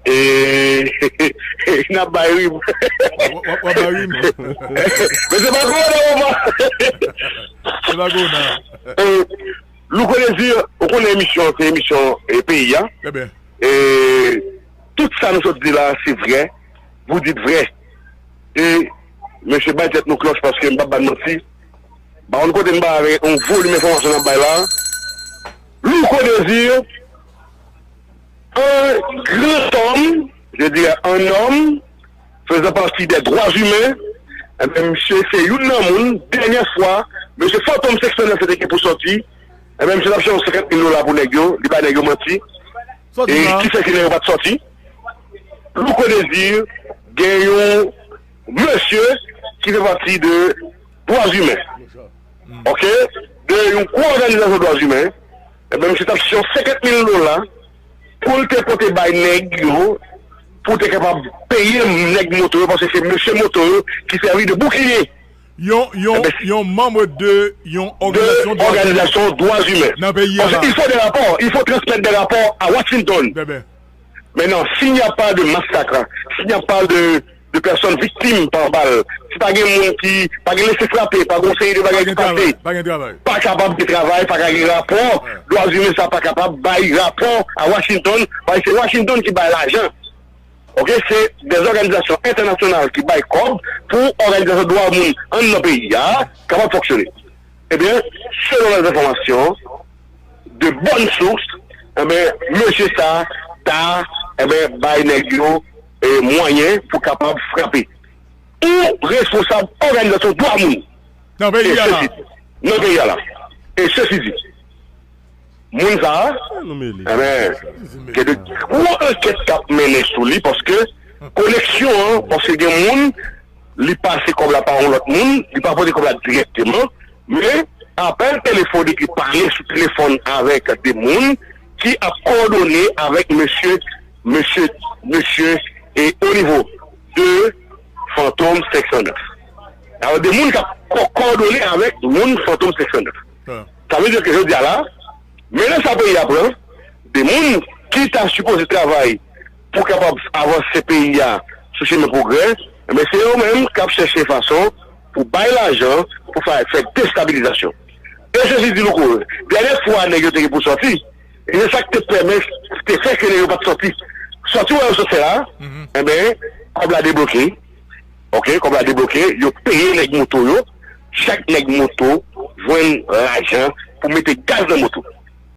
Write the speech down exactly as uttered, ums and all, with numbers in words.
E, n ap bay rim. W ap bay rim. Men se pa korona, papa. Se pa korona. E, Louko Désir, ou konnen emisyon, se emisyon e, peyi a. E, tout sa nou sot di la, se vrè. Vous dites vrai. E, mesye, bay tèt nou klòch paske m p ap ba n manti. Ba yon kote n ba avèk yon volim enfòmasyon n ap bay la. Louko Désir, un grand homme, je dirais un homme, faisant partie des droits humains, enben, misye se youn nan moun, dènyè fwa, mesye Fantom senk san nèf te gen pou sòti, enben, misye t ap chanje senkant mil dola pou nèg yo, li bay nèg yo manti, e ki fè ke nèg yo pa t sòti. Louko Désir gen yon mesye ki fè pati de dwa imen. Ok? De yon gwo òganizasyon dwa imen. Enben, misye t ap chèche yon senkant mil dola pou l te pote bay nèg yo, pou te kapab peye nèg moto yo, paske se mesye moto yo ki sèvi de boukliye. Yon, yon, yon manm de yon òganizasyon dwa imen. Òganizasyon dwa imen. Nan peyi a la. Paske il faut des rapports, il faut transmettre des rapports à Washington. Maintenant, s'il n'y a pas de massacre, s'il n'y a pas de, de personnes victimes par balle, si pa gen moun ki, pa gen lese frape, pa gen yon seri de bagay ki pase, pa kapab gen travay, pa ka gen rapò, dwa imen sa pa kapab bay rapò a Washington, paske se Washington ki bay lajan. Ok, se de òganizasyon entènasyonal ki bay kòb pou òganizasyon dwa moun anndan peyi a kapab fonksyone. Ebyen, selon lèzenfòmasyon de bòn sous, enben, mesye sa ta, enben, bay nèg yo, e, mwayen pou kapab frape. Ou responsab òganizasyon dwa moun. Nan peyi a la. Nan peyi a la. E sesi di, moun sa a, enben, gen de gwo ankèt k ap mennen sou li, paske koneksyon an, paske gen moun, li pase kòb la pa yon lòt moun, li pa pote kòb la dirèkteman, men apèl telefonik, li pale sou telefòn avèk de moun ki ap kowòdone avèk mesye, mesye, mesye, e o nivo de Fantom senk san nèf. Alò, de moun k ap ko-, kowòdone avèk moun Fantom senk san nèf. Sa vle di ke jodi a la, mennen sa peyi a pran, de moun ki ta sipoze travay pou kapab avanse peyi a sou chemen pwogrè, men se yo menm k ap chèche fason pou bay lajan, pou fè, fè destabilizasyon. E sesi di, Louko, dènyè fwa nèg yo te gen pou sòti, e se sa k te pèmèt, te fè ke nèg yo pa t sòti. Sòti w wè yo sot fè la, enben, kòb la debloke. Ok, kòb la debloke, yo peye nèg moto yo, chak nèg moto jwenn lajan pou mete gaz nan moto.